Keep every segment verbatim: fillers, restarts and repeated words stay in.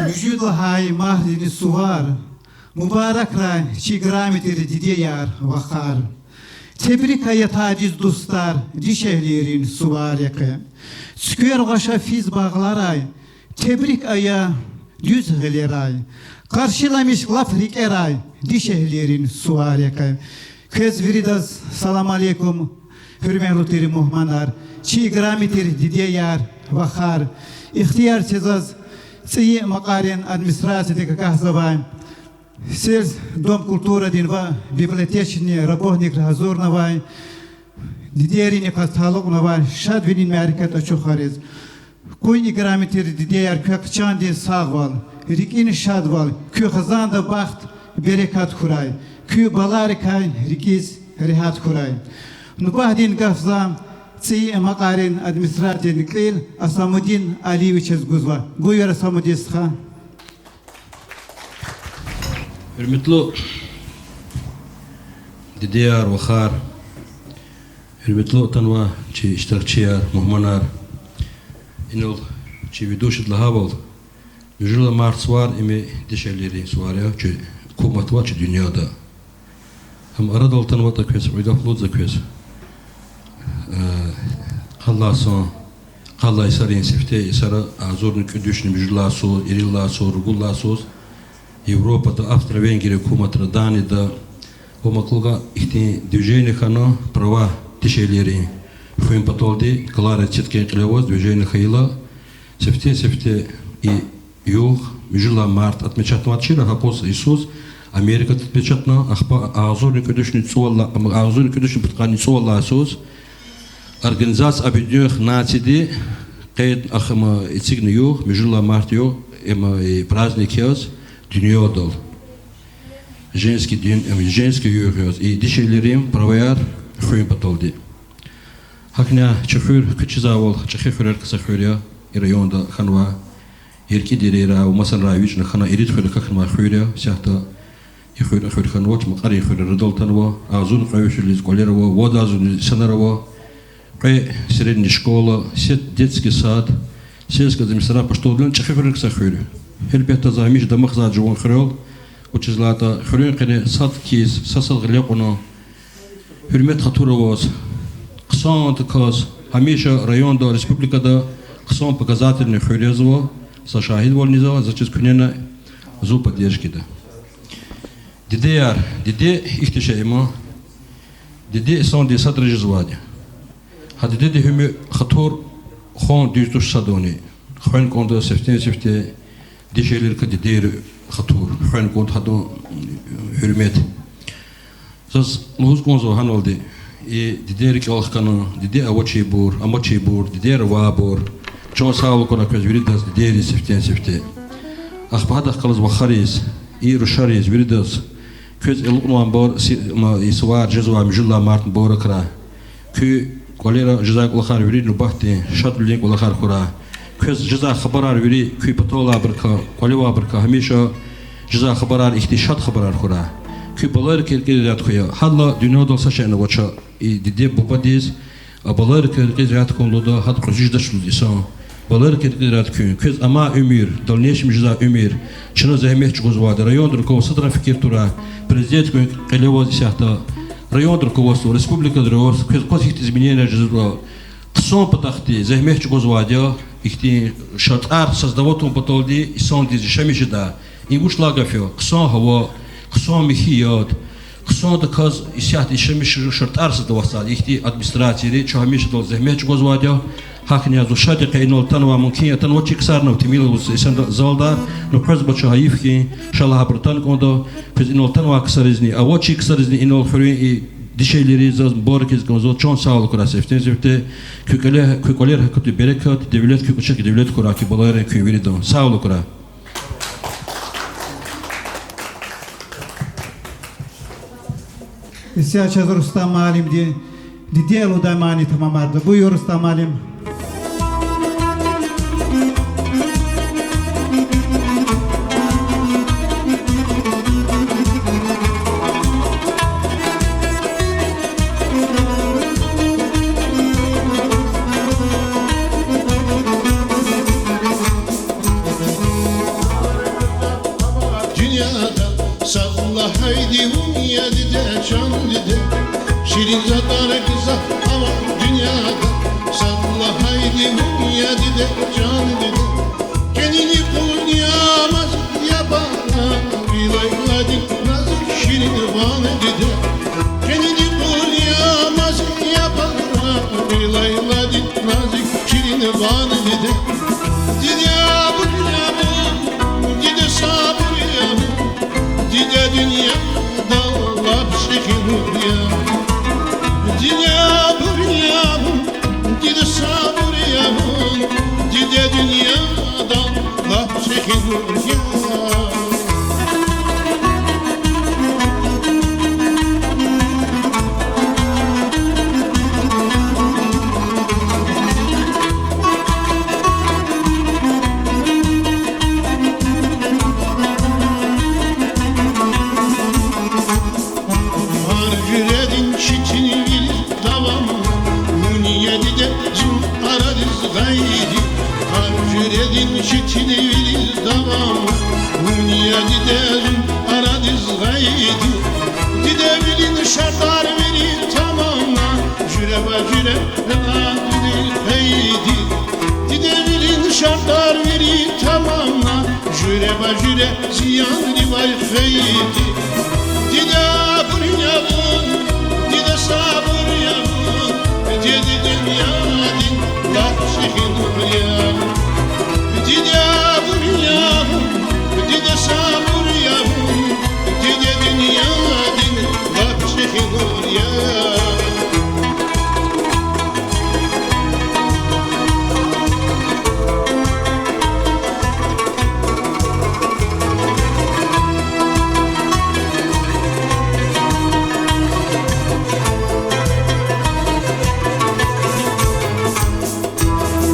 Муьжуьд лагьай мартдин сувар, мубаракрай чи играми тир дидеяр, вахар. Тебрик ая, азиз дустар, дишегьлийрин сувар я къе. Цуьквер гъваш физ багъларай, тебрик ая дуьз гъилерай, къаршиламиш лап рикӀерай, дишегьлийрин сувар я къе. Квез виридаз салам алейкум, гьуьрметлу тир мугьманар, чи играми тир дидеяр, вахар. Ихтияр це заз ЦӀийи Макьарин администрациядик агакьзавай, сельский дом культурадин ва библиотечный работникри гьазурнавай дидейрин йикъаз талукьнавай шадвилин мярекат ачухариз. Къуй играми тир дидеяр, квехъ чандин сагъвал, рикӀин шадвал, куь хизанда бахт, берекат хьурай, куь баларикай рикӀиз регьят хьурай. Нубатдин гаф за ЦӀийи Макьарин администрациядин кьил Асамудин Алиевичаз гузва. Буюр, Асамудин стха. Гьуьрметлу дидеяр, вахар, гьуьрметлу атанвай чи иштиракчияр, мугьманар. Инал чи ведущийди лагьайвал, муьжуьд лагьай март сувар им дишегьлийрин сувар я, чи гьукуматда ва чи дуьньяда. Гьам арадал атанватӀа квез, кьве гаф лугьуда за квез. Э, къад лагьай йисарин, къад лагьай йисарин сифте йисара агъзурни кӀуьд вишни муьжуьд лагьай йисуз, ирид лагьай йисуз, ругуд лагьай йисуз Европада, Австро-Венгрия гьукуматра, Данияда ва мукьвал ихьтин движение хьана, права дишегьлийрин хуьн паталди, Клара Цеткин кьиле аваз движение хьайила, сифте-сифте и югъ, муьжуьд лагьай март отмечатнавачир, гьакӀ йисуз Америкада отмечатна, ахпа агъзурни кӀуьд вишни цӀувад лагьай, агъзурни кӀуьд вишни пудкъанни цӀувад лагьай йисуз Организация Объединённых Нацийди къейд, ахма эцигна югъ, муьжуьд лагьай март югъ, им, и праздник яз дуьньядал. Женский день, эм, женский югъ яз, и дишегьлийрин праваяр хуьн паталди. ГьакӀни чи хуьр, квез чизвайвал, чӀехи хуьрерикай са хуьр я, и районда хьанвай, и рикӀи дерейрай ва масанрай вичӀна хьана ирид хуьр акахьнавай хуьр я, исятда и хуьр а хуьр хьанвач, Макьарин хуьр арадал атанва, агъзурни кьве вишерилиз кӀвалер ава, вад агъзурни инсанар ава, кьве средний школа, сад детский сад, сельская администрация, почтовый отдел, чӀехи хуьрерикай са хуьр. Гьелбетда, за гьамиша дамахзава жуван хуьрел, вучиз лагьайтӀа хуьруьн къене сад хьиз, са-сад гъиле кьуна, гьуьрмет-хатур аваз, хъсандаказ, гьамиша районда, республикада хъсан показательный хуьр язва, са шагьидвал низ, за чиз куьнена, зун поддержкада. Дидеяр, диде ихьтин шей я ман, диде инсандин садра жезвайди я. Гьа дидедин гьуьмуьр, хатур хван дуьз туш садани. Хвен кӀанда сифтени-сифте дишегьлийрикай дидейрин хатур, хвен кӀанда гьадан гьуьрмет. Заз лугьуз кӀанзава гьанвалди, и диде рикӀел хкана, диде авачирбур, амачирбур, дидейри авайбур, чан сагъвал акурай квез виридаз дидейриз сифтени-сифте. Ахпа гьадахъ галаз вахариз, и рушариз виридаз, квез алукьнавайбур, и сувар жезвай муьжуьд лагьай март мубаракрай. Куь кӀвалера жезвай кӀвалахар вири нубатдин шадвилин кӀвалахар хьурай. Квез жезвай хабарар вири куь паталайбурукай, кӀвалевайбурукай гьамиша жезвай хабарар ихьтин шад хабарар хьурай. Куь балайрикай рикӀиз регьят хьуй. Гьадалай дуьньядал са шейни авач и диде-бубадиз, а балайрикай рикӀиз регьят хьун лугьуда, гьада кьуьзуьдач лугьуз инсан. Балайрикай рикӀиз регьят хьуй. Квез амай уьмуьр, дальнейшем жезвай уьмуьр, чна зегьмет чӀугвазвайди, райондин руководство садра фикир турай, президент куьн кьиле аваз исятда, райондин руководство, республикадин руководство, квез кваз ихьтин измененияр жезва, хъсан патахъди зегьмет чӀугвазвайди я, ихьтин шартӀар создавать авун паталди инсандиз яшамиш жедай. Им вуч лагьай гаф я? Хъсан гьава, хъсан михьи яд, хъсандаказ исятда яшамиш шартӀар создавать авайди ихьтин администрацияри, чун гьамишадал зегьмет чӀугвазвайди я. ГьакӀни зун шад я къе инал атанвай, мумкин я атанвай чи ксарни тӀимил аваз исятда залда, ну къвезва чун гьайиф хьи, ша лагьайбур атана кӀанда, квез инал атанвай ксаризни, авачир ксаризни, инал хуьруьн и дишегьлийриз заз мубаракиз кӀанзава, чан сагъвал акурай сифтени-сифте, куь кӀвале-, куь кӀвалера гьахьтин берекат, девлет куь кӀвачерик девлет хьурай, куь балайрин, куьн виридан. Сагъвал акурай. Исятда чаз Рустам муаллимди диде лугьудай мани тамамарда. Буюр, Рустам муаллим. диде, чан диде, къенин юкъуз нямаз япара, ви лайладин назик ширин ван диде. Къенин юкъуз нямаз япара, ви лайладин назик ширин ван диде. Диде, абур я вун, диде, сабур я вун, диде дуьньяда лап чӀехи нур я. Диде, абур я вун, диде, сабур я вун, диде, дуьньяда лап чӀехи нур я. Гьар жуьредин четинвилиз давамна, вун я диде, зун арадиз гъайиди. Гьар жуьредин четинвилиз давамна, вун я диде, зун арадиз гъайиди. Дидевилин шартӀар вири тамамна, жуьреба-жуьре рекьяйди хвейиди. Дидевилин шартӀар вири тамамна, жуьреба-жуьре зиянривай хвейиди. Диде, абур я вун, диде, сабур я вун, диде, дуьньядин лап чӀехи нур я. Диде, абур я вун, диде, сабур я вун, диде, дуьньядин лап чӀехи нур я.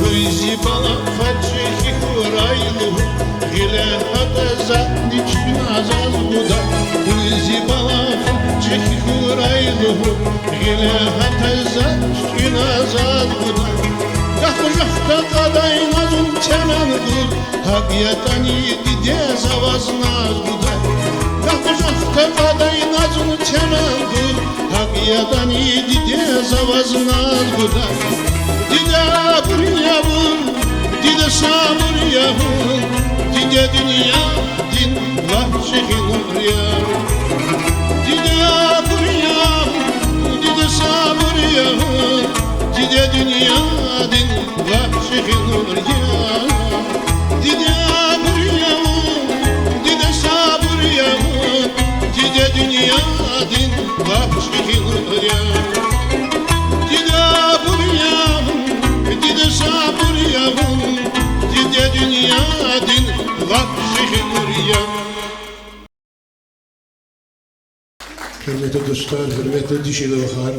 Куьн зи балай, фад чӀехи хьурай лугьун, гъиле гьатта затӀни чуьна заз гуда. Куьн зи балай, фад чӀехи хьурай лугьун, гъиле гьатта затӀни чуьна заз гуда. Гагь къужахда кьадай на зун темен гуз, гьакӀ ятӀани диде за ваз наз гуда. Гагь къужахда кьадай на зун темен гуз, гьакӀ ятӀани диде за ваз наз гуда. Диде, абур я вун, диде, сабур я вун, диде, дуьньядин лап чӀехи нур я. Диде, абур я вун, диде, сабур я вун, диде, дуьньядин лап чӀехи нур я. Диде, абур я вун, диде, сабур я вун, диде, дуьньядин лап чӀехи нур я. Диде, абур я вун, диде, сабур я вун, диде, дуьньядин лап чӀехи нур я. Гьуьрметлу дустар, гьуьрметлу дишегьли вахар,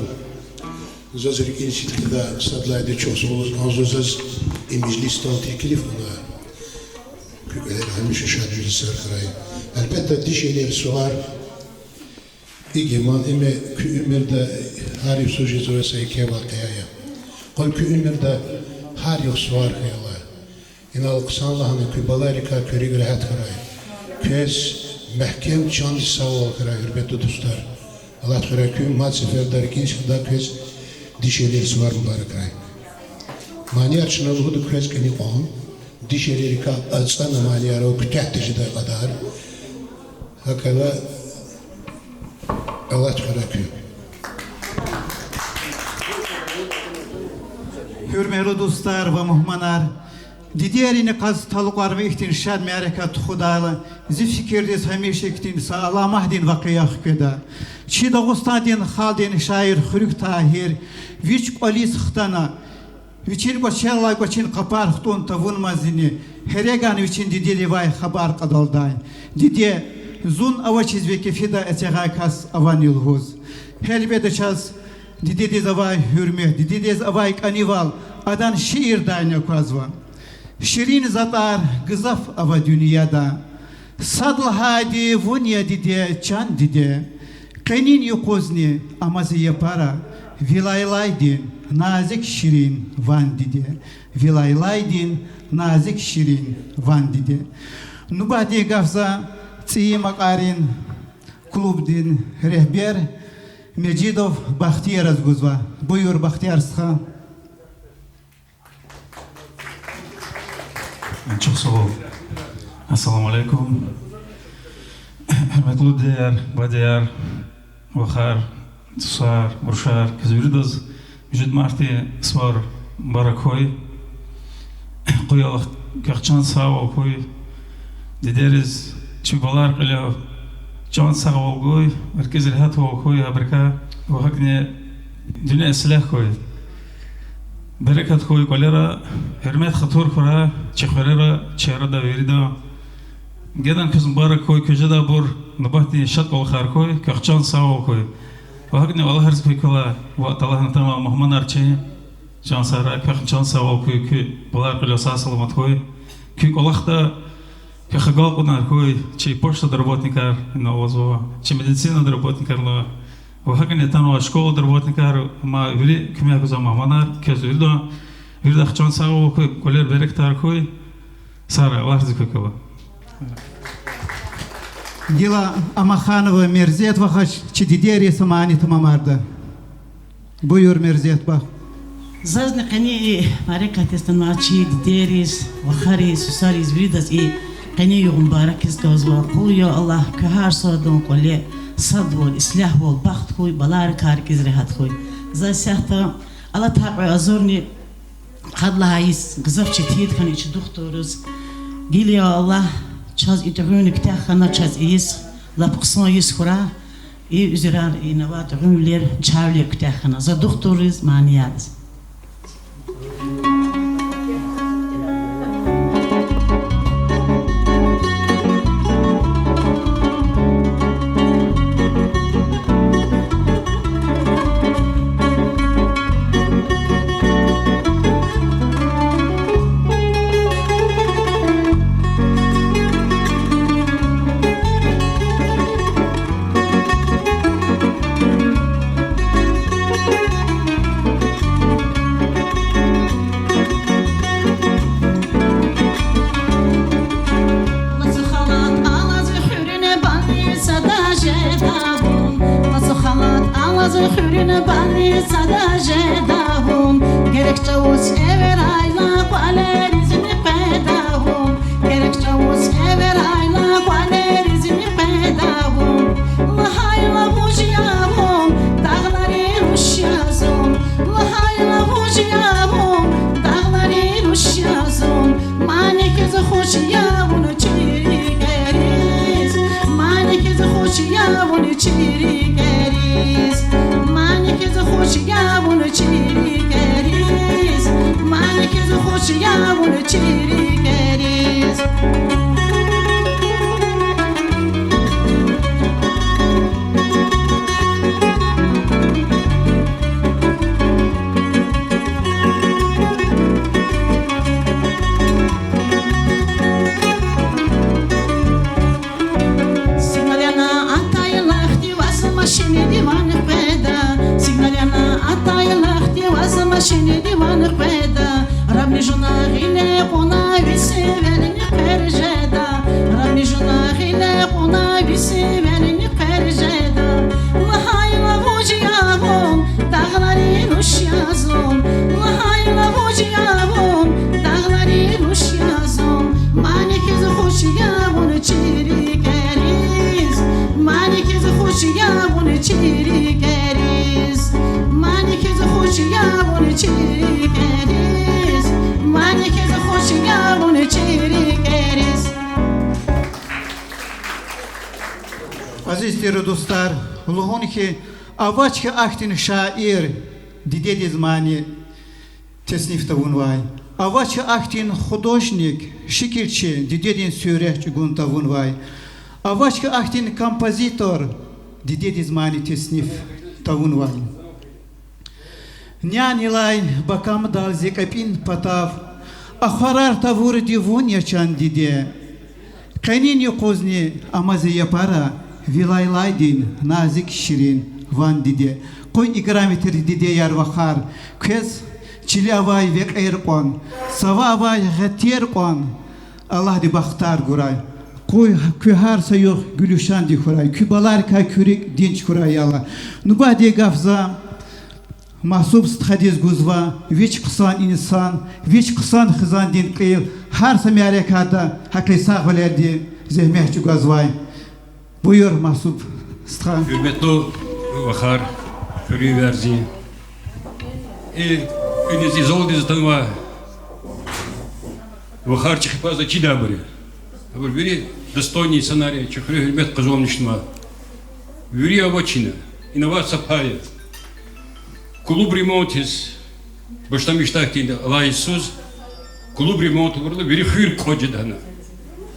заз рикӀин сидкьидай сад лагьайди чухсагъул лугьуз кӀанзава заз и межлисдал теклиф авуна. Куь кӀвалера гьамиша шад межлисар хьурай. Гьелбетда, дишегьлийрин сувар, и гиман, им куь уьмуьрда гьар йисуз жезвай са еке вакъиа я. Къуй куь уьмуьрда гьар югъ сувар хьайила. Инал хъсан лагьана, куь балайрикай куь рикӀ регьят хьурай. Квез мягькем чандин сагъвал хьурай, гьуьрметлу дустар. Аллагь хуьрай куьн мад сеферда рикӀин сидкьидай квез дишегьлийрин сувар мубаракрай. Манияр чна лугьуда квез кӀани кьван, дишегьлийрикай ацӀана манияр ава куьтягь тежедай кьадар. ГьакӀ хьайила, Аллагь хуьрай куьн. Гьуьрметлу дустар ва мугьманар, дидейрин йикъаз талукьарнавай ихьтин шад мярекат тухудайла, зи фикирдиз гьамиша ихьтин са аламатдин вакъиа хкведа. Чи Дагъустандин халкьдин шаир Хуьруьг Тагьир вич кӀвализ хтана, вичин кӀвачерилай кӀвачин къапар хтӀун тавунмазни, гьереган вичин дидедивай хабар кьадалдай: Диде, зун авачиз ви кефида эцягъай кас авани? лугьуз. Гьелбетда, чаз дидедиз авай гьуьрмет, дидедиз авай кӀанивал адан шиирдайни аквазва. Ширин затӀар гзаф ава дуьньяда, сад лагьайди вун я, диде, чан диде. Къенин юкъузни ама зи япара ви лайлайдин назик ширин ван, диде. Ви лайлайдин назик ширин ван, диде. Нубатдин гаф за ЦӀийи Макьарин клубдин регьбер Межидов Бахтияраз гузва. Буюр, Бахтияр стха. Чухсагъул. Ассаламу алейкум. Гьуьрметлу дидеяр, бадеяр, вахар, цусар, бурушар, квез виридаз муьжуьд мартдин сувар мубарак хьуй. Къуй Аллагь, квехъ чан сагъвал хьуй. Дидейриз чи балайрин кьилел чан сагъвал гуй, рикӀиз регьятвал хьуй гьабурукай, ва гьакӀни дуьнья ислягь хьуй. Берекат хьуй кӀвалера, гьуьрмет-хатур хьурай чи хуьрера, чи арада, вирида. Генани квез мубарак хьуй, куь жедайбур нубатдин шад кӀвалахар хьуй, квехъ чан сагъвал хьуй. Ва гьакӀни Аллагьдиз куь квелай ва талгьана атанвай мугьманар чи, чан сагърай, квехъ чан сагъвал хьуй, куь балайрин кьилел сагъ-саламат хьуй. Куь кӀвалахда квехъ агалкьунар хьуй, чи почтадин работникар, ина авазва, чи медицинадин работникар ва гьакӀни атанвай школадин работникар, ва вири куьмек гузвай мугьманар, квез вирида, виридахъ чан сагъвал хьуй, кӀвалера берекатар хьуй. Сагърай, Аллагьдиз куь квелай. Гила Амаханова Мерзият вахаз чи дидейрин са мани тамамарда. Буюр, Мерзият вах. Зазни къенин и мярекатдиз атанвай чи дидейриз, вахариз, сусариз, виридаз и къенин югъ мубаракиз кӀанзава. Къуй я Аллагь, квехъ гьар садан кӀвале садвал, ислягьвал, бахт хьуй, балайрикай рикӀиз регьят хьуй. За исятда алатай кьве агъзурни къад лагьай йис гзаф четин хьана чи духтурриз. Гила я Аллагь, чаз и тӀегъуьнни куьтягь хьана, чаз и йис лап хъсан йис хьурай, и уьзуьрар, и нава тӀегъуьнвилер, чавилер куьтягь хьана. За духтурриз, манийриз. Лацу халат алаз хуьруьн бани сада жеда вун, лацу халат алаз хуьруьн бани сада жеда вун. Герек чӀавуз эверайла кӀвалеризни къведа вун, герек чӀавуз эверайла кӀвалеризни къведа вун. Лагьайла вуж я вун, дагъларин руш я зун, лагьайла вуж я вун, дагъларин руш я зун. Мани хьиз хуш я вун чи рикӀериз, мани хьиз хуш я вун чи рикӀериз, мани хьиз хуш я вун чи рикӀериз, мани хьиз хуш я вун чи рикӀериз. Сигнал яна атайла хьтин ваз машинди ван къведа, сигнал яна атайла хьтин ваз машинди ван къведа. Рабни жуна гъиле кьуна ви сивелни хъвер жеда, рабни жуна гъиле кьуна ви сивелни хъвер жеда. Лагьайла вуж я вун, дагъларин руш я зун, лагьайла вуж я вун, дагъларин руш я зун. Мани хьиз хуш я вун чи рикӀериз, мани хьиз хуш я вун чи рикӀериз, мани хьиз хуш я вун чи рикӀериз, мани хьиз хуш я вун чи рикӀериз. Азиз тир дустар, лугьун хьи, авач хьи ахьтин шаир дидедиз мани тесниф тавунвай. Авач хьи ахьтин художник, шикилчи дидедин суьрет чӀугун тавунвай. Авач хьи ахьтин композитор дидедиз мани тесниф тавунвай. Нянилай бакӀамдал зи кӀапӀин патав ахварар тавурди вун я, чан диде. Къенин юкъузни ама зи япара ви лайлайдин назик ширин ван диде. Къуй, играми тир дидеяр, вахар, квез чиле авай векьер кьван, цава авай гъетер кьван Аллагьди бахтар гурай. Къуй куь гьар са югъ гуьлуьшанди хьурай, куь баларикай куь рикӀ динж хьурай, я Аллагь. Нубатдин гаф за мягьсуб стхадиз гузва: вич хъсан инсан, вич хъсан хизандин кьил, Гьар са мярекатда гьакӀ сагъвилелди зегьмет чӀугвазвай. Буюр, магьсуб стха. Гьуьрметлу вахар, хуьруьнверзин. И, иниз изалдиз атанвай вахар чӀехи паза чидайбур я. Абур вири достойный инсанар я, чи хуьре гьуьрмет къазанмишнава. Вири авачирна, ина авай са пай я. Клуб ремонтиз башламишдай хьтинди алай йисуз, клуб ремонт авурла вири хуьр кӀватӀ жеда гьана.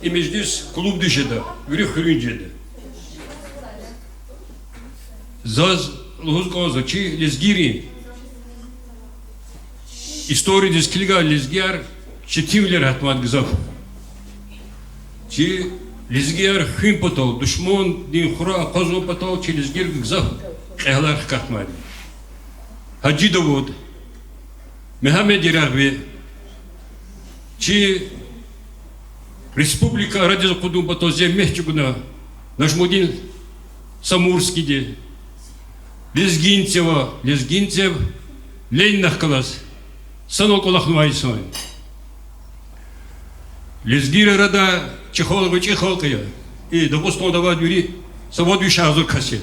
И межлис клубдиз жеда, вири хуьруьниз жеда. Заз лугьуз кӀанзава, чи лезгийрин историядиз килигайла, лезгияр четинвилер гьатнавайди гзаф. Чи лезгияр хуьн патал, душмандин хура акъвазун патал чи лезгийрив гзаф кьегьалар хкатнавайди. Гьажи Давуд, Мегьамед Ярагъви, чи республика арадиз акъудун патал зегьмет чӀугуна Нажмудин Самурскийди, Лезгинцева, Лезгинцев Ленинахъ галаз санал кӀвалахнавай инсан я. Лезгийрин арада чи халкь гъвечӀи халкь я. И Дагъустанда авай вири са вад виш агъзур кас я.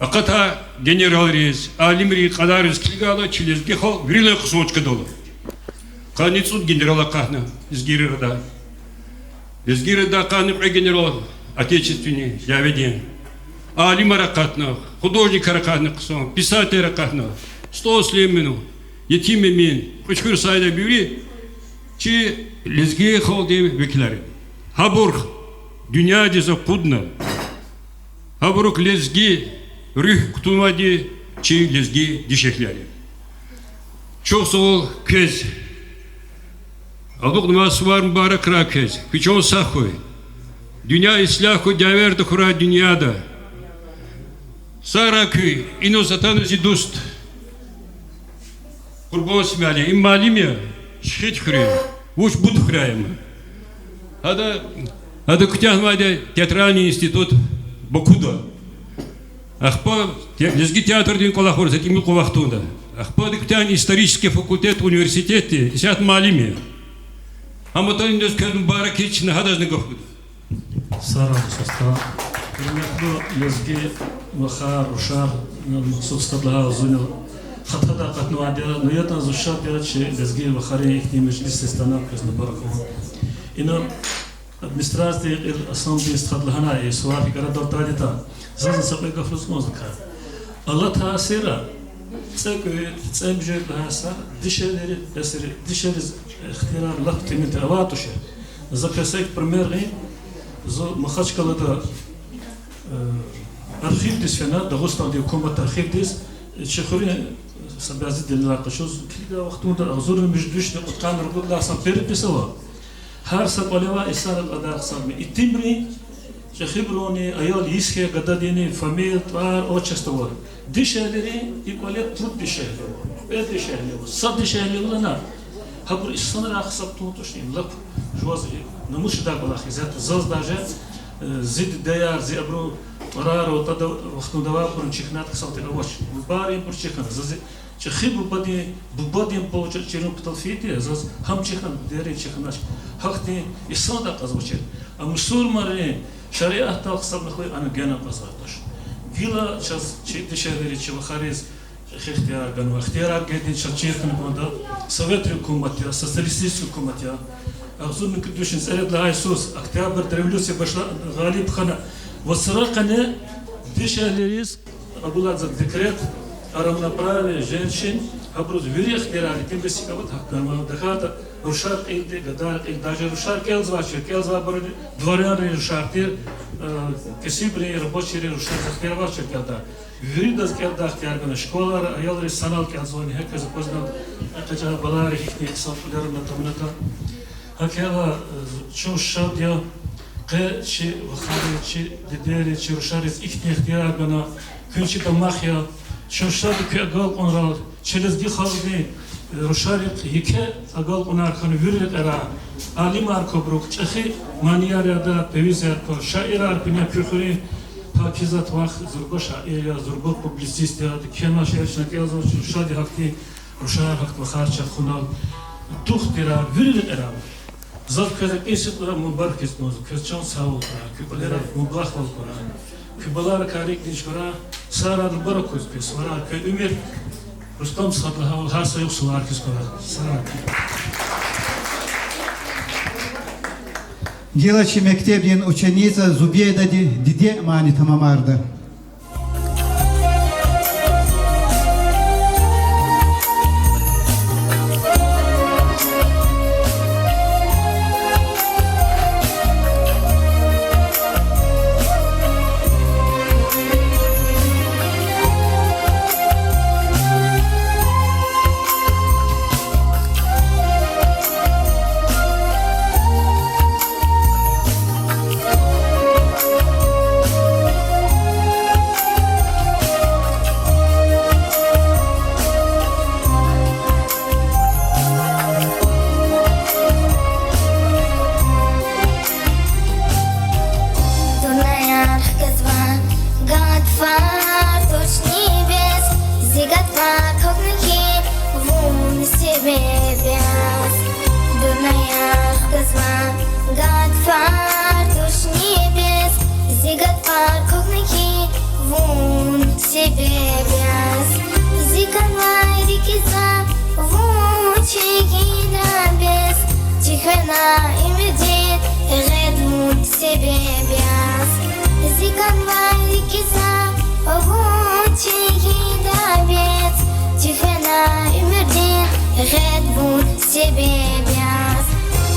Акъатай генералриз, алимрин кьадарриз килигайла, чи лезги халкь виридалай хъсан чкадал ала. Къанни цӀуд генерал акъатна лезгийрин арада. Лезгийрин арада акъатна кьве генерал отечественный дяведин. Алимар акъатна, художникар акъатна хъсан, писателар акъатна, СтӀал Сулейманов, Етим Эмин, Кьуьчхуьр Саид, абур вири чи лезги халкьдин векилар я. Гьабур дуьньядиз акъудна, гьабурук лезги руьгь кутунвайди чи лезги дишегьлияр я. Чухсагъул квез. Алукьнавай сувар мубаракрай квез. Куьн чан сагъ хьуй. Дуьнья ислягь хьуй, дяве тахьурай дуьньяда. Сагърай куьн, инал атана зи дуст Къурбан Смяли, им муаллим я, Шихид хуьруьн, вуч Бут хуьряй ама. Гьада, гьада куьтягьнавайди театральный институт Бакуда. Ахпа те-, лезги театрдин кӀвалах авур за тӀимил кьван вахтунда. Ахпа ада куьтягьна исторический факультет университетди, исятда муаллим я. Гьам атана иниз квез мубарак ийиз чна, гьадазни гаф гуда. Сагърай, сагърай. Гьуьрметлу лезги вахар, рушар, махсус стхадин лагьай зунни хатадай акъатнавайди я, ну ятӀани зун шад я чи лезги вахарин ихьтин межлисдиз атана, квез мубарак лугьун. Ина администрациядин кьил Асламдин стхади лагьанай, и сувар гьикӀ арадал атайди ятӀа, заз са кьве гаф лугьуз кӀанзава. Алатай асирра, цӀекӀуьд, цӀемуьжуьд лагьай йисара дишегьлийри, эсери, дишегьлийриз ихтияр лап тӀимил тир авай тушир. За кесек пример гъин, зун Махачкъалада, э, архивдиз фена, Дагъустандин гьукуматдин архивдиз, чи хуьруьн са бязи делилар къачуз килигай вахтунда, агъзурни муьжуьд вишни кьудкъанни ругуд лагьай йисан перепись ава. Гьар са кӀвале авай инсанрин кьадар гьисабна. Итимрин, чӀехибурунни, аял йис хьайи гададини фамилия, тӀвар, отчество авай. Дишегьлийрин и кӀвале пуд дишегьли ава, кьвед дишегьли ава, сад дишегьли ава лагьана, гьабур инсанрай гьисаб тавун тушни, лап жуваз намус жедай кӀвалах я. Исятда заз даже, э, зи дидеяр, зи абурун тӀварар ава, тада вахтунда авайбурни чехнатӀа ксалтӀи авач. Бубайринбур чехна, заз зи чӀехи бубадин, бубадин пул чӀ-, чирун патал фейиди, заз гьам чехна, дидейрин чехнач. Гьахьтин инсанар акьазвачир. А мусурманрин шариатдал гьисабна хьуй, ана гена акьазвай туш. Гила чаз чи дишегьлийриз, чи вахариз ихтияр ганва. Ихтияр гайиди чаз чир хьана кӀанда. Советрин гьукумат я, социалистический гьукумат я. Агъзурни кӀуьд вишни цӀерид лагьай йисуз, Октябрь революция башла-, гъалиб хьана, вацра къене дишегьлийриз кьабулзавай декрет, о равноправии женщин, гьабуруз вири ихтияр, итимриз сикӀават гьакӀ ганва. ТахьайтӀа рушар кьилди, гадаяр кьилди, даже рушар кӀелзавачир, кӀелзавайбур дворянрин рушар тир, э, кесибрин, рабочийрин рушариз ихтияр авачир кӀелдай. Виридаз кӀелдай ихтияр гана, школайра аялриз санал кӀелзавани, гьа квез аквазва, экъечӀай балайри гьихьтин хъсан кьуьлерна тамунатӀа. ГьакӀ хьайила, э, чун шад я, къе чи вахариз, чи дидейриз, чи рушариз ихьтин ихтияр гана, куьн чи дамах я. Чун шад я куь агалкьунрал, чи лезги халкьдин, э, рушарихъ еке агалкьунар хьана вири рекьерай, алимар ква абурук, чӀехи манияр ядай певицаяр ква, шаирар куьне, куь хуьруьн Пакизат вах зурба шаир я, зурба публицист я, ада кхьенвай шиирар чна кӀелзава, чун шад я гьахьтин рушар, гьахьтин вахар чахъ хьунал. Тухдирар, вири рекьерар. Заз квез и сятдара мубаракиз кӀанзава, квез чан сагъвал хьурай, куь кӀвалера мублагьвал хьурай. Куь баларикай рикӀ динж хьурай, сагърай, мубарак хьуй квез, сагърай, квез уьмуьр, Рустам стхадилай гьавиляй гьар са югъ сулар хьиз хьурай. Сагърай. Гила чи мектебдин ученица Зубейдади диде мани тамамарда. Дунияр хкезва гатфар тушни бес, зи гатфар квахьна хьи вун себеб яз. Дунияр хкезва гатфар тушни бес, зи гатфар квахьна хьи вун себеб яз. Зи кӀанвай рикӀиз за вун чигида бес, чуьхвена уьмуьрдин гъед вун себеб яз. Зи кӀанвай рикӀиз за вун чигида бес, чуьхвена уьмуьрдин гъед вун себеб яз.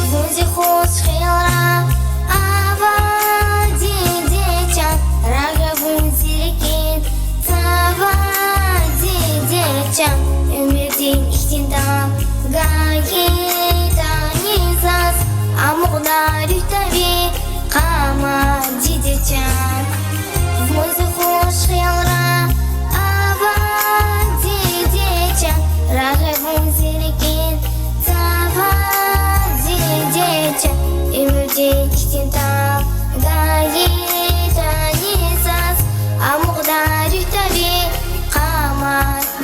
Вун зи хуш хиялра ава, диде чан, рагъ я вун зи рикӀин цава, диде чан. Уьмуьрдин ихьтин тӀал гайитӀани заз, амукьда руьгьда ви, къама, диде чан. Вун зи хуш хиялра ава, диде чан, рагъ я вун зи рикӀин цава, диде чан. Уьмуьрдин ихьтин тӀал гайитӀани заз, амукьда руьгьда ви, къама,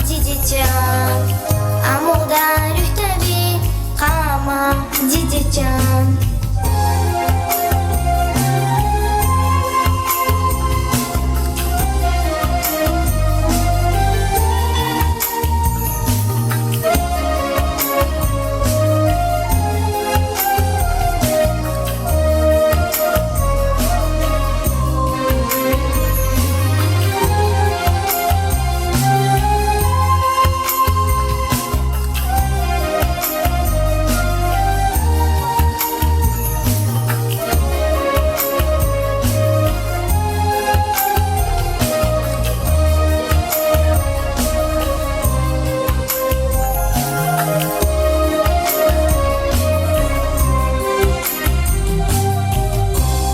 диде чан. Амукьда руьгьда ви, къама, диде чан.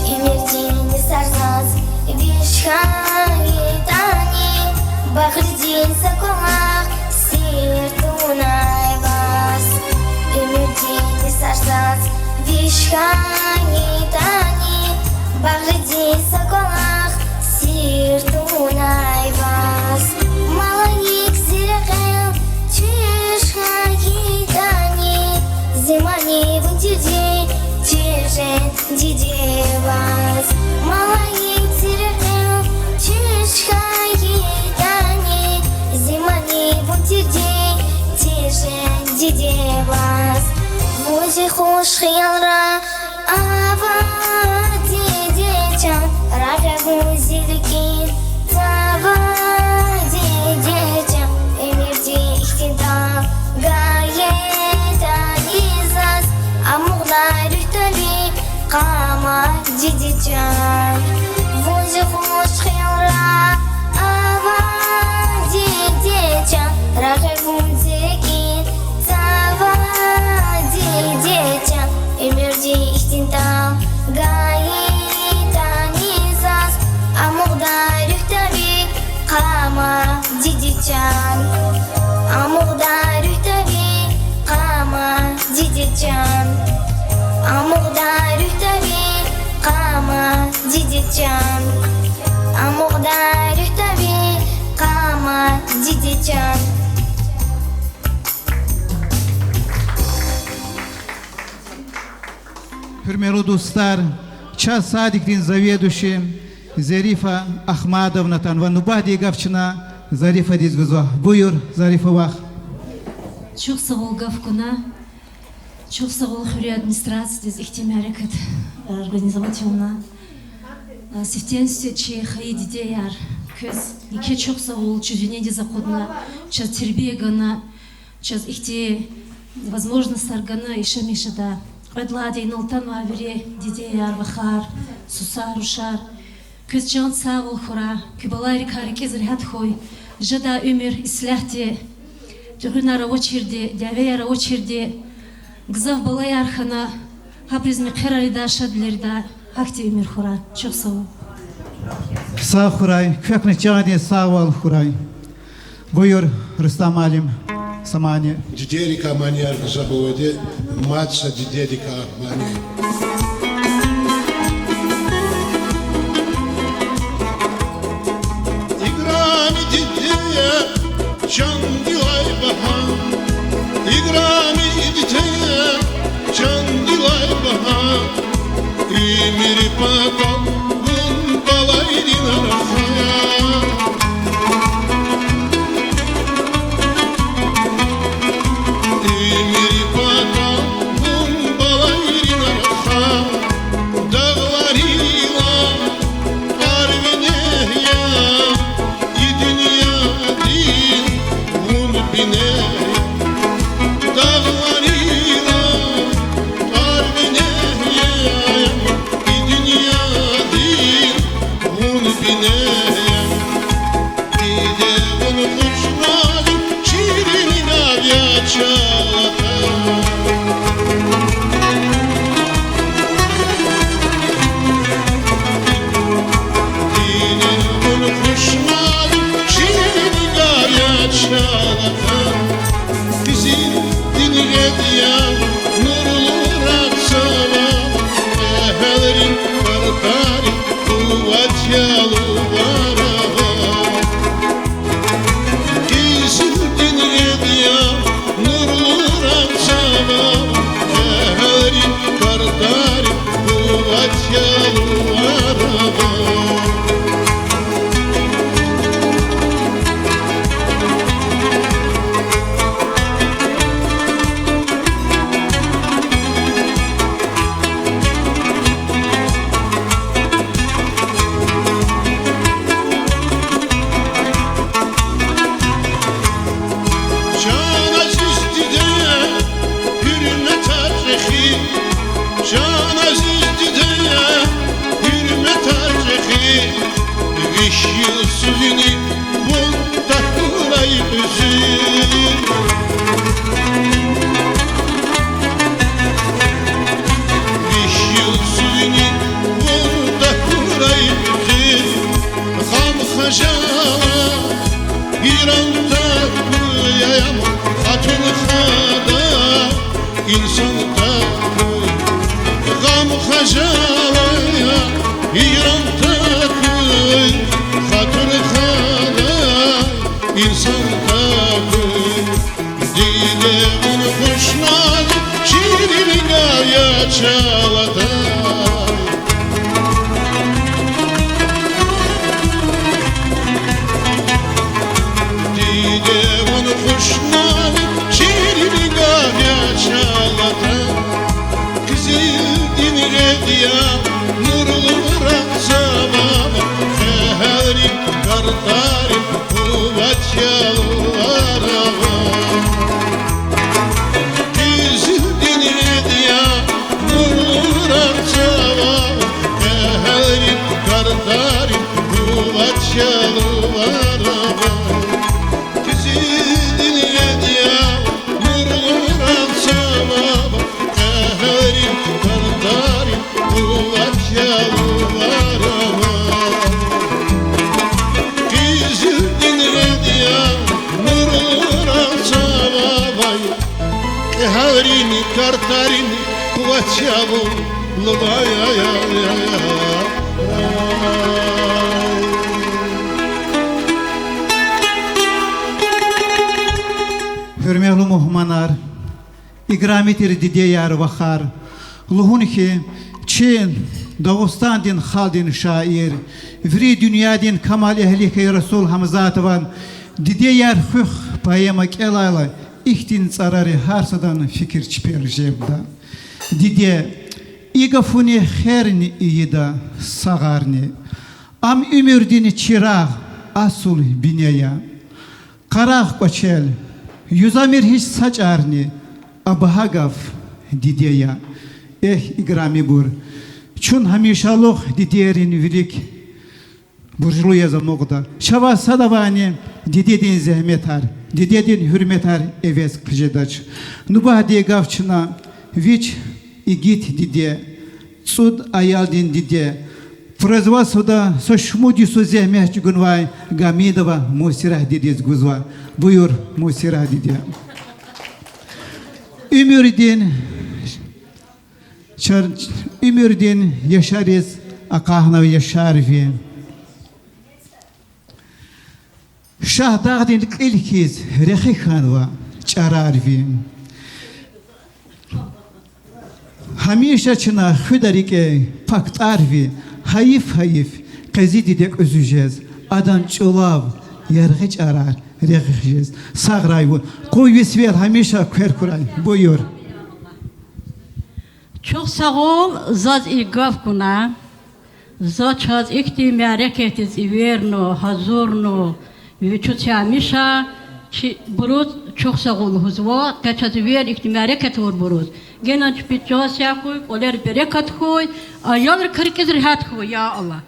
Уьмуьрдин йисар заз виш хьайитӀани, багъридин са кӀвалах сир тавунай ваз. Уьмуьрдин йисар заз виш хьайитӀани, багъридин са кӀвалах сир тавунай ваз. Малаик зи рекьел чуьш хьайитӀани, зи мани вун тирди чир жен, диде, ваз. Малаик зи рекьел чуьш хьайитӀани, зи мани вун тирди чир жен, диде, ваз. Вун зи хуш хиялра ава, диде чан, рагъ я вун зи рикӀин цава, диде чан. Уьмуьрдин ихьтин тӀал гайитӀани заз, амукьда руьгьда ви, къама, диде чан. Вун зи хуш хиялра ава, диде чан, рагъ я вун зи рикӀин цава, диде чан. Уьмуьрдин ихьтин тӀал гайитӀани заз, амукьда руьгьда ви, къама, диде чан. Амукьда руьгьда ви, къама, диде чан. Амукьда руьгьда ви, къама, диде чан. Амукьда руьгьда ви, къама, диде чан. Гьуьрметлу дустар, чаз садикдин заведующий Зарифа Ахмадовна атанва, нубатдин гаф чна Зарифадиз гузва. Буюр, Зарифа вах. Чухсагъул гаф гуна, чухсагъул хуьруьн администрациядиз ихьтин мярекат организовать авуна. Сифтени-сифте чи хайи дидеяр, квез еке чухсагъул, чуьз винедиз акъудна, чаз тербия гана, чаз ихьтин возможностьар гана яшамиш жеда. Кьвед лагьайди, инал атанвай вири дидеяр, вахар, сусар, рушар, квез чандин сагъвал хьурай, куь балайрикай рикӀиз регьят хьуй, жедай уьмуьр ислягьди, тӀегъуьнар авачирди, дявеяр авачирди, гзаф балаяр хьана, гьабуруз мехъерар ийидай, шадвилер ийидай, гьахьтин уьмуьр хьурай. Чухсагъул. Сагъ хьурай, квехъни чандин сагъвал хьурай. Буюр, Рустам муаллим, са мани. Дидейрикай манияр гзаф авайди, мад са дидедикай мани. Играми диде, чандилай багьа, играми диде, чандилай багьа, уьмуьр патал вун балайрин рахай. Уьмуьр патал вун балайрин рахай, дагъларилай кьар вине я, и дуьньядин вун бине я, дагъларилай кьар вине я, и дуьньядин вун бине я. Диде, вун хушнавин ширин гаф я чалай. Диде, вун хушнавин ширин гаф я чалай. Къизилдин гъед я, нурлу рагъ цава, эгьелрин, картарин къуват я луварагъа. Къизилдин гъед я, нурлу рагъ цава, эгьелрин, картарин къуват я луварагъа. Чан азиз диде, гьуьрметар чӀехи, чан азиз диде, гьуьрметар чӀехи, виш йисуз вини вун тахьурай кьуьзуь. Виш йисуз вини вун тахьурай кьуьзуь, гъам-хажалат ийидан тахьуй, ам хатун хада инсан тахьуй. Гъам-хажалат ийидан тахьуй, хатун хада инсан тахьуй. Диде, вун хушнавин ширин гаф я чалай. Диде, вун хушнавин ширин гаф я чалай. Къизилдин гъед я, нурлу рагъ цава, эгьелрин, картарин къуват я луварагъа. Къизилдин гъед я, нурлу рагъ цава, эгьелрин, картарин къуват я луварагъа. Къизилдин гъед я, нурлу рагъ цава, эгьелрин, картарин къуват я луварагъа. Къизилдин гъед я, нурлу рагъ цава, эгьелрин, картарин къуват я луварагъа. Гьуьрметлу мугьманар, играми тир дидеяр, вахар, Лугьун хьи, чи Дагъустандин халкьдин шаир, вири дуьньядин камал эгьли хьайи Расул Гьамзатован Дидеяр хуьх поэма кӀелайла, ихьтин цӀарари гьар садан фикир чпел жемда. Диде, и гафуни херни ийида, сагъарни. Ам уьмуьрдин чирагъ, асул бине я. Къарагъ кӀвачел, юзамир гьич са чӀарни, а багьа гаф диде я. Эхь, играмибур, чун гьамишалугъ дидейрин вилик буржлу яз амукьда. Чавай садавайни дидедин зегьметар, дидедин гьуьрметар эвез хъжедач. Нубатдин гаф чна вич игит диде, цӀуд аялдин диде, производствода са шумуд йисуз зегьмет чӀугунвай Гьамидова Мусират дидедиз гузва. Буюр, Мусират диде. Уьмуьрдин, чар-, уьмуьрдин яшариз акъахнавай яшар ви. Шагьдагъдин кьил хьиз рехи хьанва чӀарар ви. Гьамиша чна хуьда рикӀе пак тӀвар ви, гьайиф, гьайиф, къвезвай диде кьуьзуь жез, адан чӀулав яргъи чӀарар рехи жез. Сагърай вун, къуй ви сивел гьамиша хъвер хьурай. Буюр. Чухсагъул заз и гаф кьуна. За чаз ихьтин мярекатдиз эверна, гьазурна, вичи ца гьамиша чибуруз чухсагъул лугьузва, къе чаз эвер ихьтин мярекат авурбуруз. Генани чпин чан сагъ хьуй, кӀвалера берекат хьуй, аялрикай рикӀиз регьят хьуй, я Аллагь.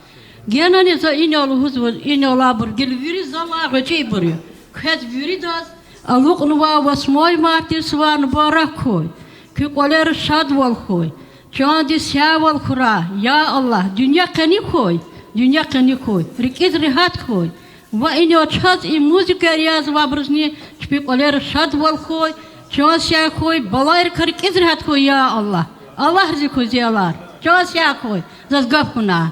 Генани за инал лугьузва, инал алайбур гила вири залай гъвечӀибур я. Квез виридаз алукьнавай восьмой мартдин сувар мубарак хьуй. Куь кӀвалера шадвал хьуй. Чандин сявал хьурай, я Аллагь, дуьнья къени хьуй, дуьнья къени хьуй, рикӀиз регьят хьуй. Ва инал чаз и музыка язавайбурузни чпин кӀвалера шадвал хьуй, чан сагъ хьуй, балайрикай рикӀиз регьят хьуй, я Аллагь. Аллагь рази хьуй, зи аялар. Чан сагъ хьуй, заз гаф кьуна.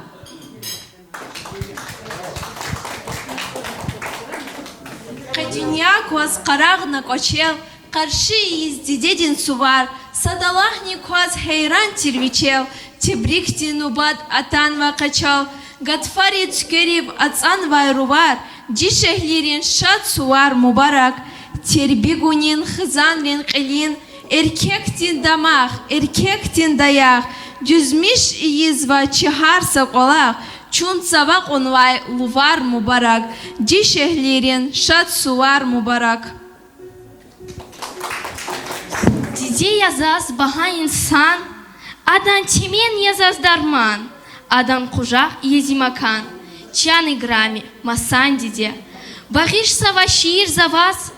Къе дуьнья кваз къарагъна кӀвачел, къарши ийиз дидедин сувар, садалайни кваз гьейран тир вичел, тебрикдин нубат атанва къе чал, гатфари цуькверив ацӀанвай рувар, дишегьлийрин шад сувар мубарак, тербия гунин, хизанрин кьилин, эркекдин дамах, эркекдин даях, дуьзмиш ийизва чи гьар са кӀвалах, чун цава кьунвай лувар мубарак, дишегьлийрин шад сувар мубарак. Диде я заз багьа инсан, адан темен я заз дарман, адан къужах я зи макан, чан играми, масан диде. Багъишзава шиир за ваз,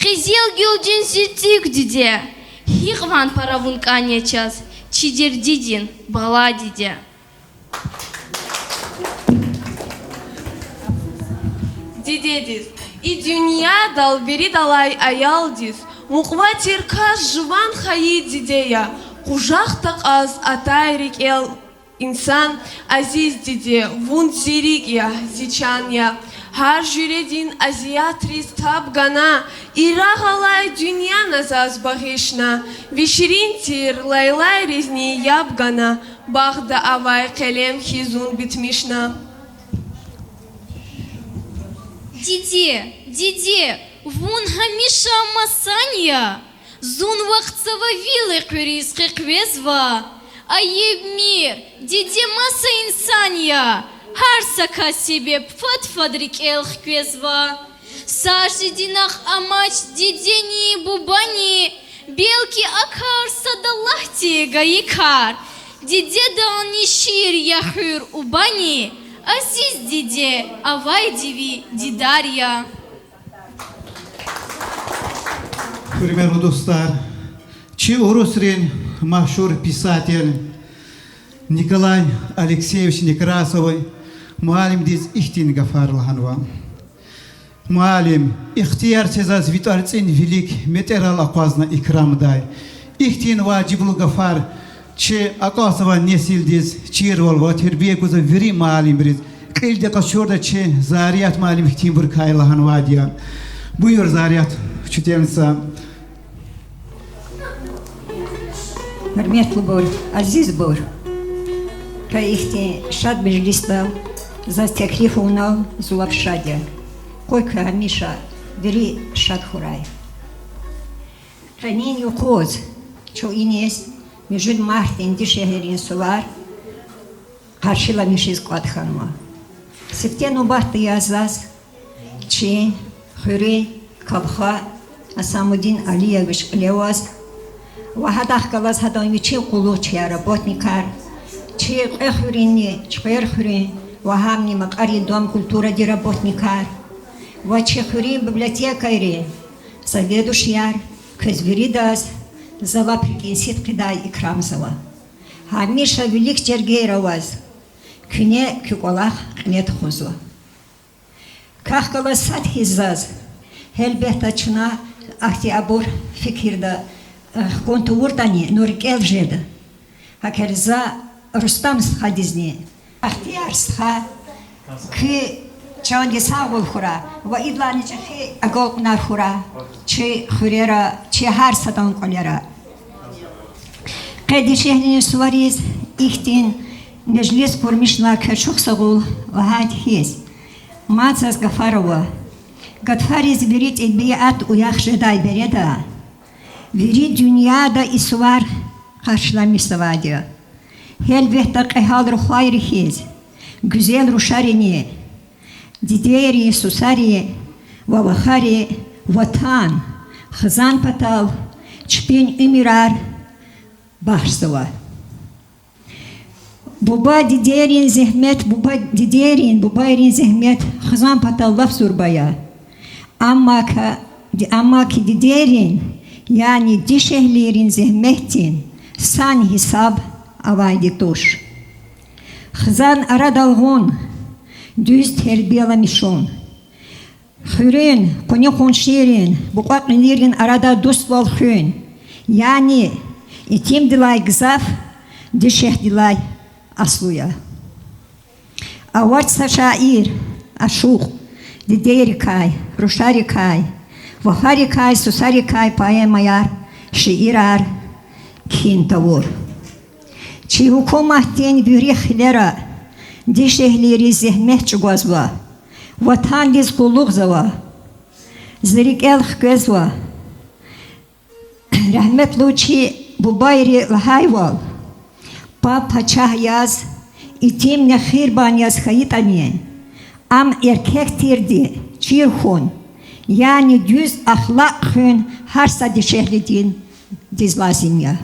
къизилгуьлдин зи цӀук диде. Гьикьван пара вун кӀан я чаз, чи дердидин бала диде. Дидедиз, и дуьньядал виридалай аялдиз мукьва тир кас жуван хайи диде я. Къужах такьаз атай рикӀел инсан, азиз диде, вун зи рикӀ я, зи чан я. Гьар жуьредин азиятриз таб гана, и рагъ алай дуьнья на заз багъишна. Ви ширин тир лайлайризни яб гана, багъда авай къелем хьиз зун битмишна. Диде, диде, вун гьамиша масан я. Зун вахъ цава вил экъуьриз къекъвезва. Айибмир, диде маса инсан я. Гьар са кас себеб фад-фад рикӀел хквезва. Саждидинахъ амач дидени бубани, белки а кар сад Аллагьди гайи кар. Дидедални шиир я хуьр убани, азиз диде, авайди ви дидар я. Гьуьрметлу дустар, чи урусрин машгьур писатель Николай Алексеевич Некрасов муаллимдиз ихьтин гафар лагьанва: Муаллим, ихтияр це заз ви тӀварцӀин вилик метӀерал акъвазна икрамдай. Ихьтин важиблу гафар чи акьалтзавай несилдиз чирвал ва тербия гузвай вири муаллимриз, кьилди къачуртӀа, чи Зарият муаллим хьтинбурукай лагьанвайди я. Буюр, Зарият учительница. Гьуьрметлубур, азизбур! Къе ихьтин шад межлисдал заз теклиф авунал зун лап шад я. Къуй куь гьамиша вири шад хьурай. Къенин юкъуз чун иниз муьжуьд мартдин дишегьлийрин сувар къаршиламишиз кӀватӀ хьанва. Сифте нубатда яз заз чи хуьруьн кавха Асамудин Алиевич кьиле аваз ва гьадахъ галаз гьадан вичин къуллугъчияр, работникар, чи кьве хуьруьнни, Чуьхвер хуьруьн ва гьамни Макьарин дом культурадин работникар ва чи хуьруьн библиотекайрин заведующияр, квез виридаз за лап рикӀин сидкьидай икрамзава. Гьамиша вилик жергейра аваз, куьне куь кӀвалах кьиле тухузва. Квехъ галаз сад хьиз заз, гьелбетда, чна ахьтин абур фикирда, э, хкун тавуртӀани, ну рикӀел жеда. ГьакӀ за Рустам стхадизни, Бахтияр стха, куь чандин сагъвал хьурай ва идалайни чӀехи агалкьунар хьурай чи хуьрера, чи гьар садан кӀвалера. Къе дишегьлийрин сувариз ихьтин межлис къурмишнавай квез чухсагъул лагьайди хьиз, мад заз гафар ава. Гатфариз вири тӀебиат уях жедай береда вири дуьньяда и сувар къаршиламишзавайди я. Гьелбетда, кьегьал рухвайри хьиз, гуьзел рушарини дидейрин, сусарин ва вахарин Ватан, хизан патал чпин уьмуьрар бахшзава. Буба-дидейрин зегьмет, буба-дидейрин, бубайрин зегьмет хизан патал лап зурба я. Амма ка-, ди-, амма ки дидейрин, яни дишегьлийрин зегьметдин сан-гьисаб авайди туш. Хизан арадал гъун, дуьз тербияламишун, хуьруьн, къуни-къуншийрин, букьва-кьилийрин арада дуствал хуьн, яни итимдилай гзаф дишегьлидилай аслу я. Авач са шаир, ашукь, дидейрикай, рушарикай, вахарикай, сусарикай поэмаяр, шиирар кхьин тавур. Чи гьукуматдин вири хилера дишегьлийриз зегьмет чӀугвазва, Ватандиз къуллугъзава. Зи рикӀел хквезва рагьметлу чи бубайри лагьайвал: паб пачагь яз, итим нехирбан яз хьайитӀани, ам эркек тирди чир хьун, яни дуьз ахлакь хуьн гьар са дишегьлидиз лазим я.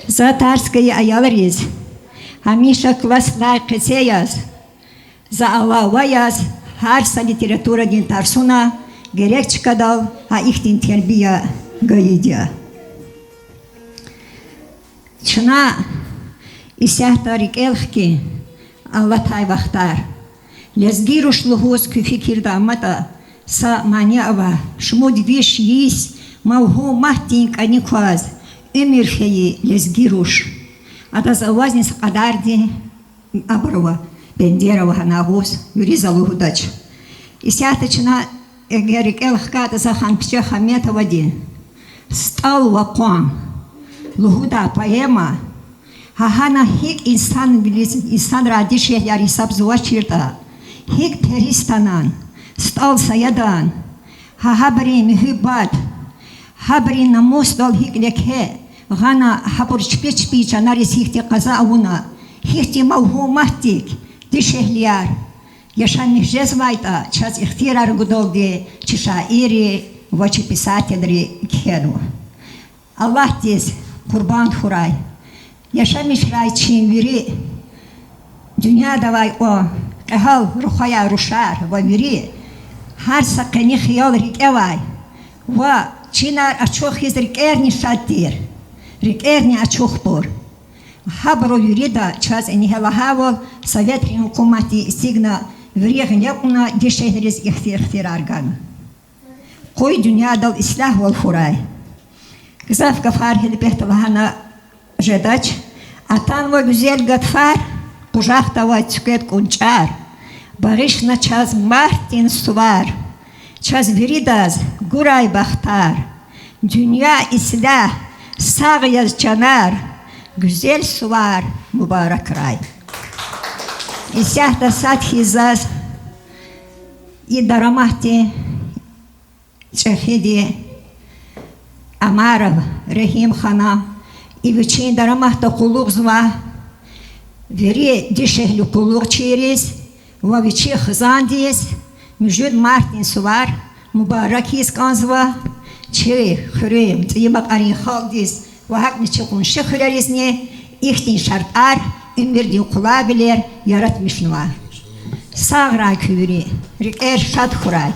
За тарс гайи аялриз гьамиша классдай къеце яз, за алава яз, гьар са литературадин тарсуна герек чкадал гьа ихьтин тербия гайиди я. Чна исятда рикӀел хкин алатай вахтар. Лезги руш лугьуз куь фикирда аматӀа, са мани ава: шумуд виш йис мавгьуматдин кӀани кваз, уьмуьр хьайи лезги руш. Адаз авазни са кьадардин абур ава, бендер ава гьана агъуз, вири за лугьудач. Исятда чна эгер рикӀел хкайтӀа, за Ханпиче Хаметовадин СтӀал ва къван лугьудай поэма, гьа гьана гьикӀ инсанвилиз, инсанрай дишегьлияр гьисабзавачиртӀа, гьикӀ перистанан, СтӀал Саядан, гьа гьабурун муьгьуьббат, гьабурун намусдал гьикӀ леке гъана, гьабур чпи-чпин чанариз гьихьтин къаза авуна, гьихьтин мавгьуматдик дишегьлияр яшамиш жезвайтӀа, чаз ихтиярар гудалди чи шаирри ва чи писателри кхьенва. Аллагьдиз къурбанд хьурай яшамишрай чи вири дуьньяда авай кьван кьегьал рухваяр, рушар ва вири, гьар са къени хиял рикӀевай ва чинар ачух хьиз рикӀерни шад тир, рикӀерни ачухбур. Гьабуру вирида чаз ингье лагьайвал, советрин гьукуматди эцигна, вири гъиле кьуна, дишегьлийриз ихтир-, ихтиярар гана. Къуй дуьньядал ислягьвал хьурай. Гзаф гафар гьелбетда лагьана жедач. Атанва гуьзел гатфар, къужахда авай цуьквед кӀунчӀар, багъишна чаз мартдин сувар, чаз виридаз гурай бахтар, дуьнья ислягь, Сагъ яз, чанар, гуьзел сувар мубаракрай. Исятда сад хьиз заз и дараматдин чӀехиди Амаров Рагьимхана и вичин дараматда къуллугъзавай вири дишегьли къуллугъчийриз ва вичин хизандиз муьжуьд мартдин сувар мубарак ийиз кӀанзава. Чи хуьруьн ЦӀийи Макьарин халкьдиз ва гьакӀни чи къунши хуьреризни ихьтин шартӀар, уьмуьрдин къулайвилер яратмишнава. Сагърай куь вири, рикӀер шад хьурай.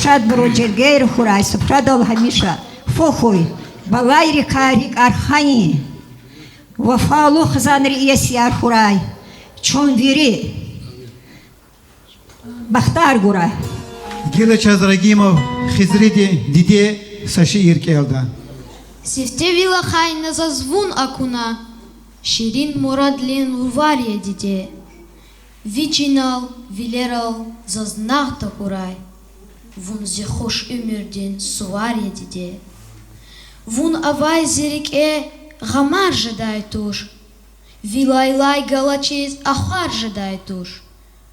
Шадбуру жергейра хьурай, суфрадал гьамиша фу хьуй, балайрикай рикӀ архайин, вафалу хизанри иесияр хьурай. Чун вири бахтар гурай. Гила чаз Рагьимов Хизриди Диде са шиир кӀелда. Сифте вил ахъайна заз вун акуна, ширин мурадлин лувар я, диде. Ви чинал, вилерал заз нагъв тахьурай, вун зи хуш уьмуьрдин сувар я, диде. Вун авай зи рикӀе гъамар жедай туш, ви лайлай галачиз ахвар жедай туш.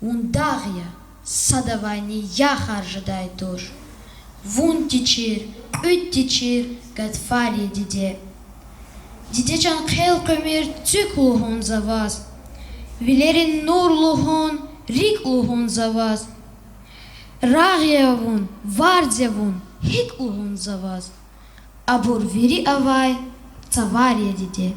Вун дагъ я, садавайни ярх жедай туш. Вун тичир, кьуьд тичир гатфар я, диде. Диде чан, хъел къвемир цуьк лугьун за ваз, вилерин нур лугьун, рикӀ лугьун за ваз. Рагъ я вун, варз я вун, гьикӀ лугьун за ваз. Абур вири авай цавар я, диде.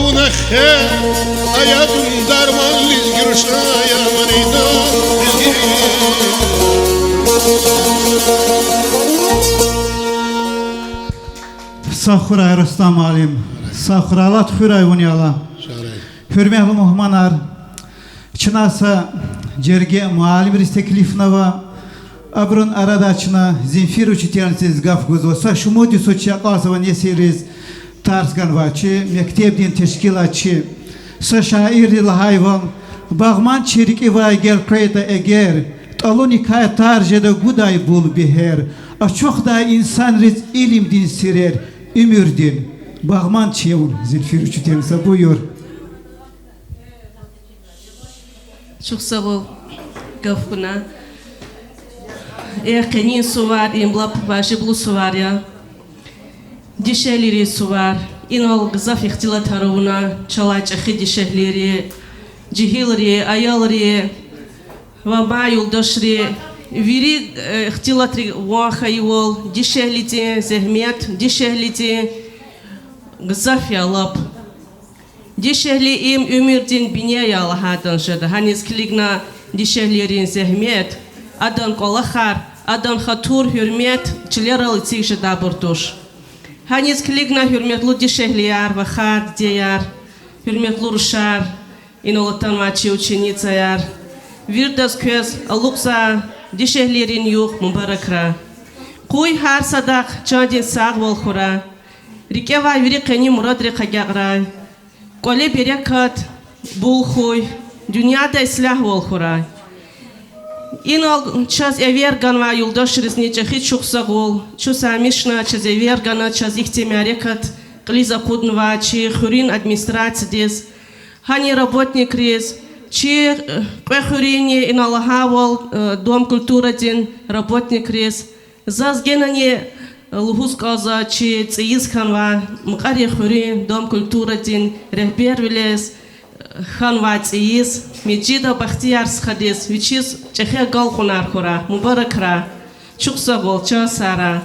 Вуна хер, аятун дарман лезги рушан, я манидо лезги. Сагъ хьурай, Рустам муаллим. Сагъ хьурай, Аллагь хуьрай вун, я Аллагь. Гьуьрметлу мугьманар, чна са жерге муаллимриз теклифнава. Абурун арадай чна Земфира учительницадиз гаф гузва. Са шумуд йисуз чи акьалтзавай несилриз тарс ганвай, чи мектебдин тешкилатчи. Са шаирди лагьайвал: багъман чи рикӀивай гелкъвейтӀа эгер, тӀалуникай тар жеда гудай бул бегьер, ачухдай инсанриз илимдин сирер, уьмуьрдин багъман чи я вун, Земфира учительница, буюр. Чухсагъул, гаф кьуна. Эхь, къенин сувар, им лап важиблу сувар я. Дишегьлийрин сувар. Инал гзаф ихтилатар авуна чалай чӀехи дишегьлийри, жегьилри, аялри ва мад юлдашри. Вири, э, ихтилатри ван хьайивал, дишегьлидин зегьмет, дишегьлидин гзаф я лап. Дишегьли им уьмуьрдин бине я лагьайтӀани жеда. Гьаниз килигна дишегьлийрин зегьмет, адан кӀвалахар, адан хатур, гьуьрмет чилерал эциг жедайбур туш. Гьаниз килигна, гьуьрметлу дишегьлияр, вахар, дидеяр, гьуьрметлу рушар, инал атанвай чи ученицаяр, виридаз квез алукьзавай дишегьлийрин югъ мубаракрай. Къуй гьар садахъ чандин сагъвал хьурай, рикӀе авай вири къенин мурадрихъ агакьрай, кӀвале берекат бул хьуй, дуьньяда ислягьвал хьурай. Инал чаз эвер ганвай юлдашризни чӀехи чухсагъул. Чун са гьамишна чаз эвер гана, чаз ихьтин мярекат кьилиз акъуднавай чи хуьруьн администрациядиз, гьанин работникриз, чи, э, кьве хуьруьнни, инал лагьайвал, э, дом культурадин работникриз. Заз генани лугьуз кӀанзава чи цӀийиз хьанвай Мукьварин хуьруьн дом культурадин регьбервилиз, э, хьанвай цӀийиз, Межидов Бахтияр стхадиз, вичиз чӀехи агалкьунар хьурай, мубаракрай. Чухсагъул, чан сагърай.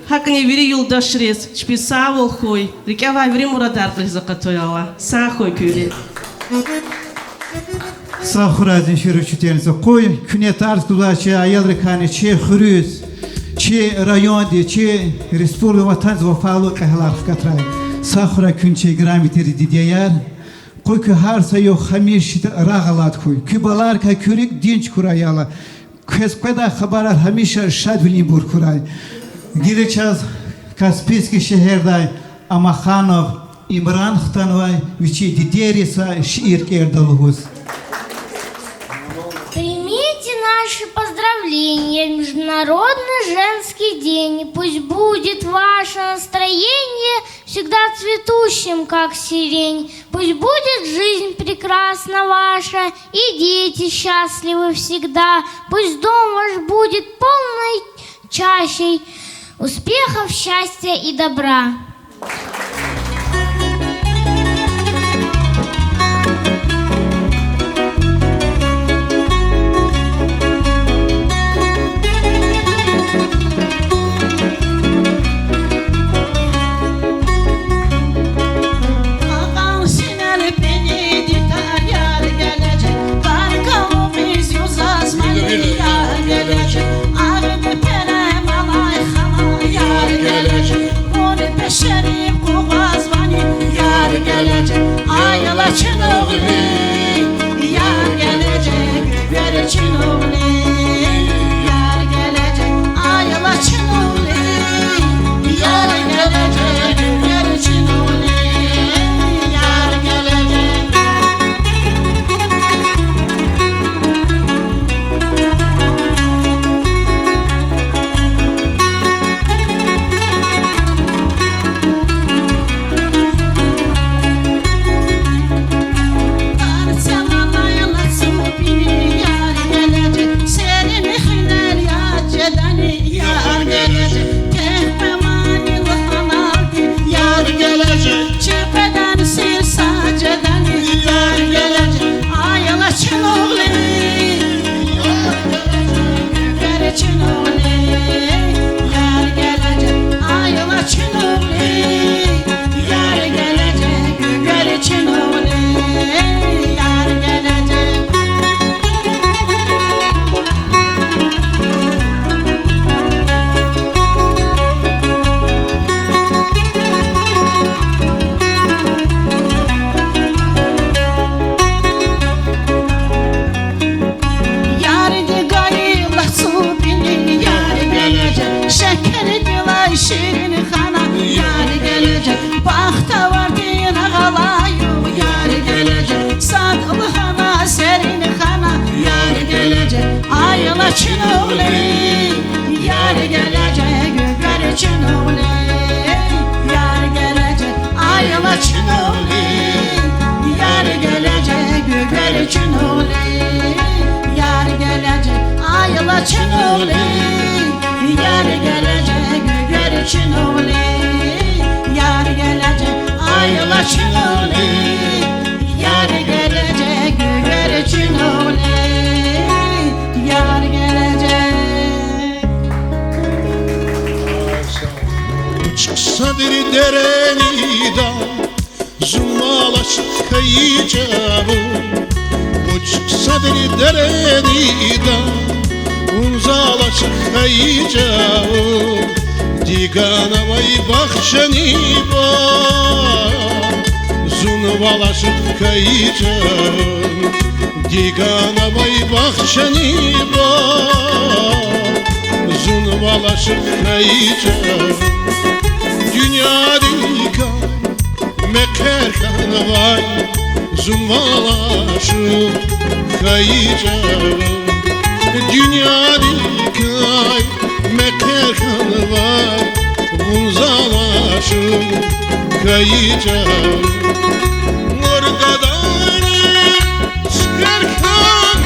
ГьакӀни вири юлдашриз чпи сагъвал хьуй, рикӀе авай вири мурадар кьилиз акъатуй, Аллагь. Сагъ хьуй куьн вири. Сагъ хьурай, Земфира учительница. Къуй куьне тарс гузвай чи аялрикайни, чи хуьруьз, чи районди, чи республика, ватандиз вафалу кьегьалар хкатрай. Сагъ хьурай куьн, чи играми тир дидеяр. Къуй куь гьар са югъ гьамиша рагъ алад хьуй. Куь баларикай куь рикӀ динж хьурай, я Аллагь. Квез къведай хабарар гьамиша шадвилинбур хьурай. Гила чаз Каспийский шегьердай Амаханов Имран хтанвай вичин дидейриз са шиир кӀелда лугьуз. Примите наши поздравления в Международный женский день. Пусть будет ваше настроение всегда цветущим, как сирень. Пусть будет жизнь прекрасна ваша, и дети счастливы всегда. Пусть дом ваш будет полной чашей успехов, счастья и добра. Кьакьан синел пенидикай яр гележек, баркаллу заз мани яр гележек, арб перем алай хана яр гележек, мур пешери къугъвазвани яр гележек, аяла чун угълуй, яр гележек, вери чун угълуй, яр гележек, аяла чун угълуй, яр гележек, вери чун угълуй, яр гележек. Яр гележек, гуьгъуьр чуьнуьгъли, яр гележек, ай лачуьнуьгъли, яр гележек, гуьгъуьр чуьнуьгъли, яр гележек. Вуч хъсандри деренида, зун вал ашукь хьайи чӀавуз, вуч хъсандри деренида, вун зал ашукь хьайи чӀавуз, дигана авай бахчани ба, зун вал ашукь хьайи чӀавуз, дигана авай бахчани ба, зун вал ашукь хьайи чӀавуз. Дуьньядикай мехъер хьанвай, зун вал ашукь хьайи чӀавуз. Дуьньядикай мехъер хьанвай, вун зал ашукь хьайи чӀавуз. Мур гадани цуьквер хьанвай,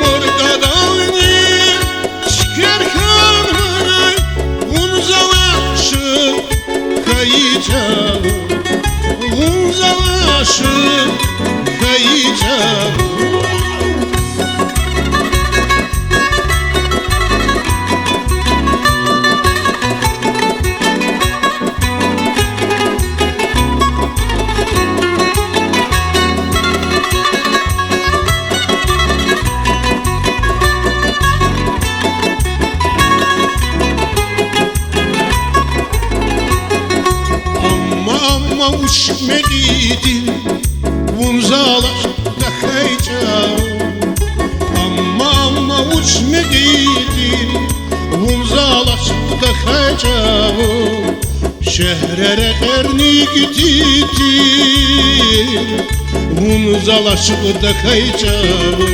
мур гадани цуьквер хьанвай, вун зал ашукь хьайи чӀавуз, вун зал ашукь хьайи чӀавуз. Амма, амма вуч мекьи тир вун зал ашукь тахьай чӀавуз. Амма, амма вуч мекьи тир вун зал ашукь тахьай чӀавуз. Шегьре рекьерни гититир вун зал ашукь тахьай чӀавуз.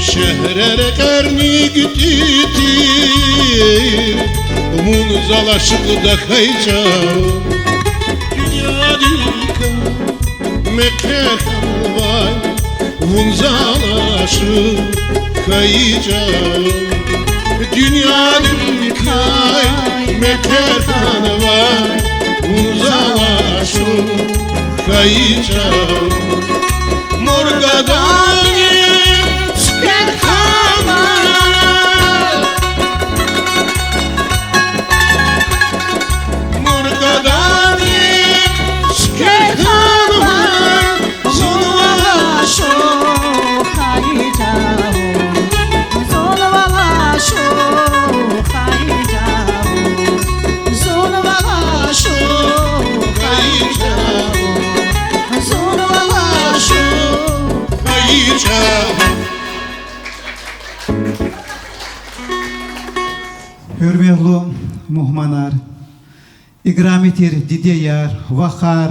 Шегьре рекьерни гититир вун зал ашукь тахьай чӀавуз. Дуьньядикай мехъер хьанвай, вун зал ашукь хьайи чӀавуз. Дуьньядикай мехъер хьанвай, вун зал ашукь хьайи чӀавуз. Мур гадани цуьквер хьанвай, мур гадани цуьквер хьанвай, зун вал ашукь хьайи чӀавуз, зун вал ашукь хьайи чӀавуз, зун вал ашукь хьайи чӀавуз, зун вал ашукь хьайи чӀавуз. Гьуьрметлу мугьманар, играми тир дидеяр, вахар,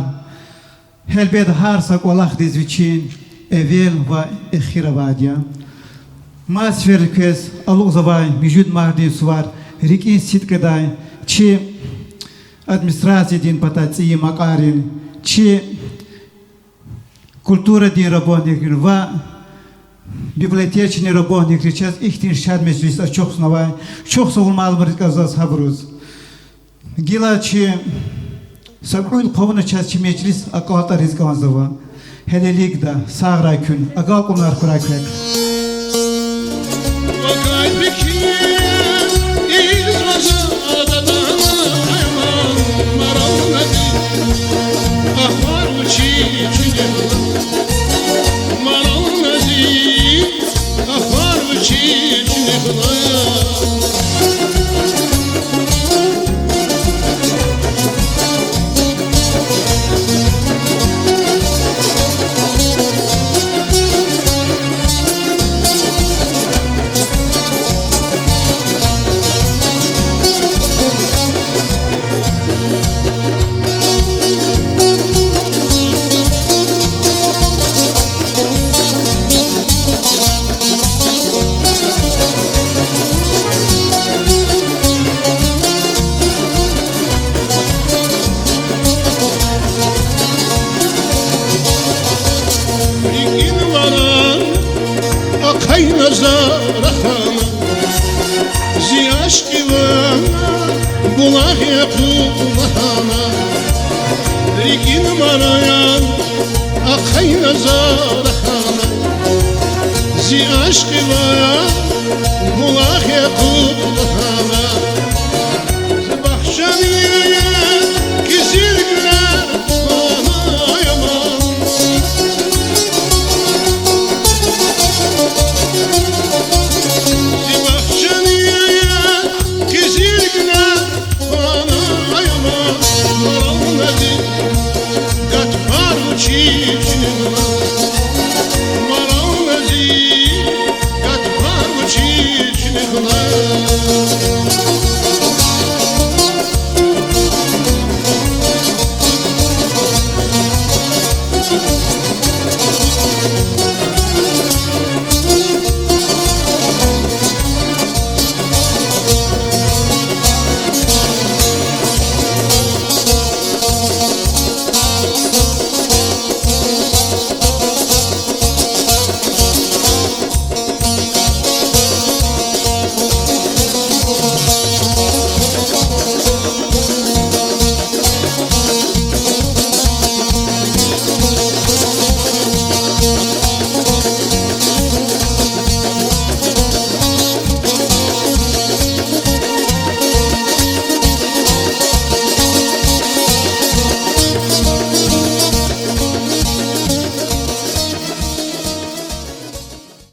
гьелбет, гьар са кӀвалахдиз вичин эвел ва эхир авайди я. Мад сеферда квез алукьзавай муьжуьд мардин сувар рикӀин сидкьидай чи администрациядин патай цӀийи макьарин, чи культурадин работникрин ва библиотечный работникри чаз ихьтин шад межлис ачухзавай. Чухсагъул, малумриз кӀанзава гьабуруз. Гила чи са кьуьл хъувуна чаз чи межлис акьалтӀариз кӀанзава. Гьелелигда, сагърай куьн, агалкьунар хьурай квехъ. Якъуб лагьана, рикӀин мараяр ахъайна за рахана, зи ашкъидал булах Якъуб лагьана.